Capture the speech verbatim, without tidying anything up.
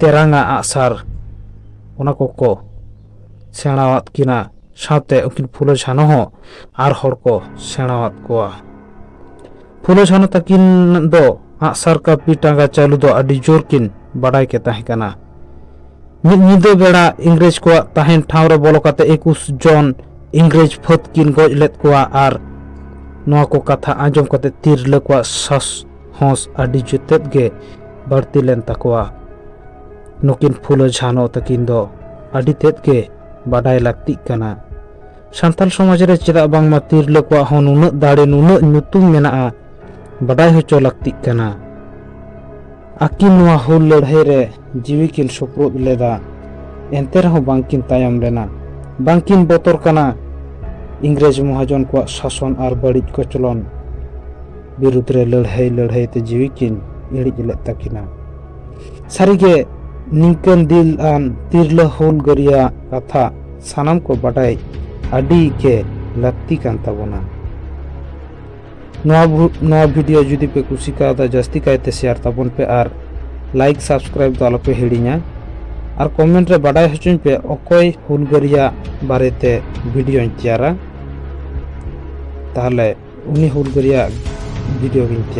ᱛᱮᱨᱟᱝᱟ ᱟᱜᱼᱥᱟᱨ, ᱚᱱᱟ ᱠᱚᱠᱚ ᱥᱮᱬᱟᱣᱟᱫ ᱠᱤᱱᱟ᱾ ᱥᱟᱶᱛᱮ ᱩᱱᱠᱤᱱ ᱯᱷᱩᱞᱳ ᱡᱷᱟᱱᱚ ᱦᱚᱸ ᱟᱨ ᱦᱚᱲ ᱠᱚ ᱥᱮᱬᱟᱣᱟᱫ ᱠᱚᱣᱟ᱾ ᱯᱷᱩᱞᱳ ᱡᱷᱟᱱᱚ ᱛᱟᱹᱠᱤᱱ ᱫᱚ ᱟᱜᱼᱥᱟᱨ, ᱠᱟᱹᱯᱤ, ᱴᱟᱸᱜᱟ ᱪᱟᱹᱞᱩ ᱫᱚ ᱟᱹᱰᱤ ᱡᱳᱨ ᱠᱤᱱ ᱵᱟᱰᱟᱭ ᱠᱮ ᱛᱟᱦᱮᱸ ᱠᱟᱱᱟ᱾ ᱢᱤᱫ ᱧᱤᱫᱟᱹ ᱵᱮᱲᱟ ᱤᱝᱨᱮᱡᱽ ᱠᱚᱣᱟᱜ ᱛᱟᱦᱮᱱ ᱴᱷᱟᱶ ᱨᱮ ᱵᱚᱞᱚ ᱠᱟᱛᱮ ᱮᱠᱩᱥ ᱡᱚᱱ ᱤᱝᱨᱮᱡᱽ ᱯᱷᱟᱹᱫ ᱠᱤᱱ ᱜᱚᱡ ᱞᱮᱫ ᱠᱚᱣᱟ᱾ ᱟᱨ ᱱᱚᱣᱟ ᱠᱚ ᱠᱟᱛᱷᱟ ᱟᱸᱡᱚᱢ ᱠᱟᱛᱮ ᱛᱤᱨᱞᱟᱹ ᱠᱚᱣᱟᱜ ᱥᱟᱦᱚᱥ ᱟᱹᱰᱤ ᱡᱩᱛᱟᱹᱫ ᱜᱮ ᱵᱟᱹᱲᱛᱤ ᱞᱮᱱ ᱛᱟᱠᱚᱣᱟ᱾ ᱱᱩᱠᱤᱱ ᱯᱷᱩᱞᱳ ᱡᱷᱟᱱᱚ ᱛᱟᱹᱠᱤᱱ ᱫᱚ ᱟᱹᱰᱤ ᱛᱮᱫ ᱜᱮ ᱵᱟᱰᱟᱭ ᱞᱟᱹᱠᱛᱤᱜ ᱠᱟᱱᱟ᱾ ᱥᱟᱱᱛᱟᱲ ᱥᱚᱢᱟᱡᱽ ᱨᱮ ᱪᱮᱫᱟᱜ ᱵᱟᱝᱢᱟ ᱛᱤᱨᱞᱟᱹ ᱠᱚᱣᱟᱜ ᱦᱚᱸ ᱱᱩᱱᱟᱹᱜ ᱫᱟᱲᱮ, ᱱᱩᱱᱟᱹᱜ ᱧᱩᱛᱩᱢ ᱢᱮᱱᱟᱜᱼᱟ, ᱵᱟᱰᱟᱭ ᱦᱚᱪᱚ ᱞᱟᱹᱠᱛᱤᱜ ᱠᱟᱱᱟ᱾ ᱟᱹᱠᱤᱱ ᱱᱚᱣᱟ ᱦᱩᱞ ᱞᱟᱹᱲᱦᱟᱹᱭ ᱨᱮ ᱡᱤᱣᱤ ᱠᱤᱱ ᱥᱩᱯᱨᱩᱫ ᱞᱮᱫᱟ, ᱮᱱᱛᱮ ᱨᱮᱦᱚᱸ ᱵᱟᱝᱠᱤᱱ ᱛᱟᱭᱚᱢ ᱞᱮᱱᱟ᱾ ᱵᱟᱝᱠᱤᱱ ᱵᱚᱛᱚᱨ ᱠᱟᱱᱟ ᱤᱝᱨᱮᱡᱽ ᱢᱚᱦᱟᱡᱚᱱ ᱠᱚᱣᱟᱜ ᱥᱟᱥᱚᱱ ᱟᱨ ᱵᱟᱹᱲᱤᱡ ᱠᱚᱪᱞᱚᱱ ᱵᱤᱨᱩᱫᱽ ᱨᱮ ᱞᱟᱹᱲᱦᱟᱹᱭ ᱞᱟᱹᱲᱦᱟᱹᱭ ᱛᱮ ᱡᱤᱣᱤ ᱠᱤᱱ ᱤᱬᱤᱡ ᱞᱮᱫ ᱛᱟᱹᱠᱤᱱᱟ᱾ ᱥᱟᱹᱨᱤᱜᱮ ᱱᱤᱝᱠᱟᱹᱱ ᱫᱤᱞ ᱟᱱ ᱛᱤᱨᱞᱟᱹ ᱦᱩᱞᱜᱟᱹᱨᱤᱭᱟᱹ ᱠᱟᱛᱷᱟ ᱥᱟᱱᱟᱢ ᱠᱚ ᱵᱟᱰᱟᱭ ᱟᱹᱰᱤ ᱜᱮ ᱞᱟᱹᱠᱛᱤ ᱠᱟᱱ ᱛᱟᱵᱚᱱᱟ᱾ ᱱᱚᱣᱟ ᱵᱷᱩ-, ᱱᱚᱣᱟ ᱵᱷᱤᱰᱤᱭᱳ ᱡᱩᱫᱤ ᱯᱮ ᱠᱩᱥᱤ ᱠᱟᱣᱫᱟ, ᱡᱟᱹᱥᱛᱤ ᱠᱟᱭᱛᱮ ᱥᱮᱭᱟᱨ ᱛᱟᱵᱚᱱ ᱯᱮ ᱟᱨ ᱞᱟᱭᱤᱠ, ᱥᱟᱵᱥᱠᱨᱟᱭᱤᱵ ᱫᱚ ᱟᱞᱚᱯᱮ ᱦᱤᱲᱤᱧᱟ᱾ ᱟᱨ ᱠᱚᱢᱮᱱᱴ ᱨᱮ ᱵᱟᱰᱟᱭ ᱦᱚᱪᱚᱧ ᱯᱮ ᱚᱠᱚᱭ ᱦᱩᱞᱜᱟᱹᱨᱤᱭᱟᱹ ᱵᱟᱨᱮᱛᱮ ᱵᱷᱤᱰᱤᱭᱳᱧ ᱛᱮᱭᱟᱨᱟ, ᱛᱟᱦᱞᱮ ᱩᱱᱤ ᱦᱩᱞᱜᱟᱹᱨᱤᱭᱟᱹ ᱵᱷᱤᱰᱤᱭᱳ ᱜᱤᱧ ᱛᱮᱭᱟᱨᱟ᱾